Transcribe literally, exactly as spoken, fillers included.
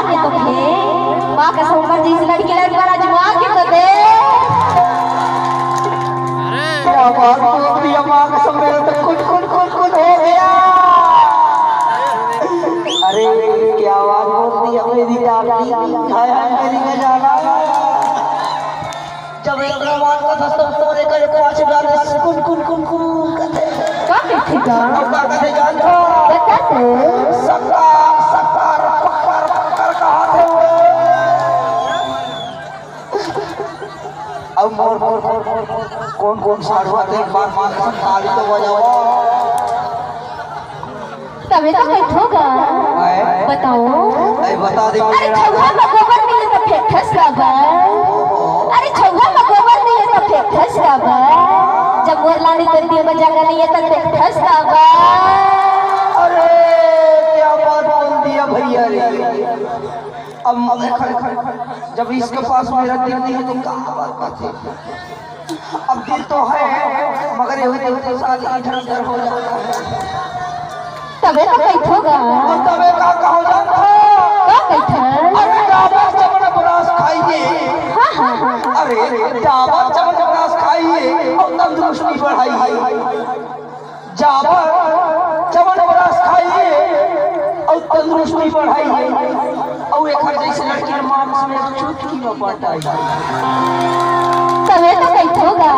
के तो थे, माँ कसम, ओकर जइसे लड़की लड़का ला जुआ के तो दे। क्या बात बोल दिया माँ कसम, मेरा तो कुन कुन कुन कुन हो गया। अरे क्या बात बोल दिया मेरी darling, हाय हाय मेरी गजाला। जब एक बात का था तो तोरे करे पाँच डाले कुन कुन कुन कुन कहते। का कहते का? अब का कहते जानत हो? का कहते? सकार सकार पकर पकर कहा थे। अब मोर मोर मोर मोर मोर कोन कोन साढ़ुआ थे, एक बार माँ कसम ताली तो बजावा। तभे तो कहिथो गा। मैं? बताओ। मैं बता दे अरे मेरा। छउहा म गोबर मिले त फेंकथस काबर? अरे छउहा म गोबर मिले त फेंकथस काबर? जब मोर लानी कर दिए बजा का नहीं है त फेंकथस काबर? अरे क्या बात बोल दिया भैया रे। अब मैं खड़ खड़ खड़, जब इसके पास मेरा दिल नहीं है तो क्या बात बात है। अब दिल तो है, मगर ये होते होते साल इधर उधर हो जाता है। तभे तो कहिथो गा। और तभे का कहो जानत हो? का कहिथस? अरे डाबर चमन बरास खाइए। हाँ, हाँ, हाँ। अरे डाबर चमन बरास खाइए और तंदुरुस्ती बढ़ाइए। डाबर चमन बरास खाइए और तंदुरुस्ती बढ़ाइए। और एक जइसे लड़की के मांस में चुटकी में बटाई। तभे तो कहिथो गा।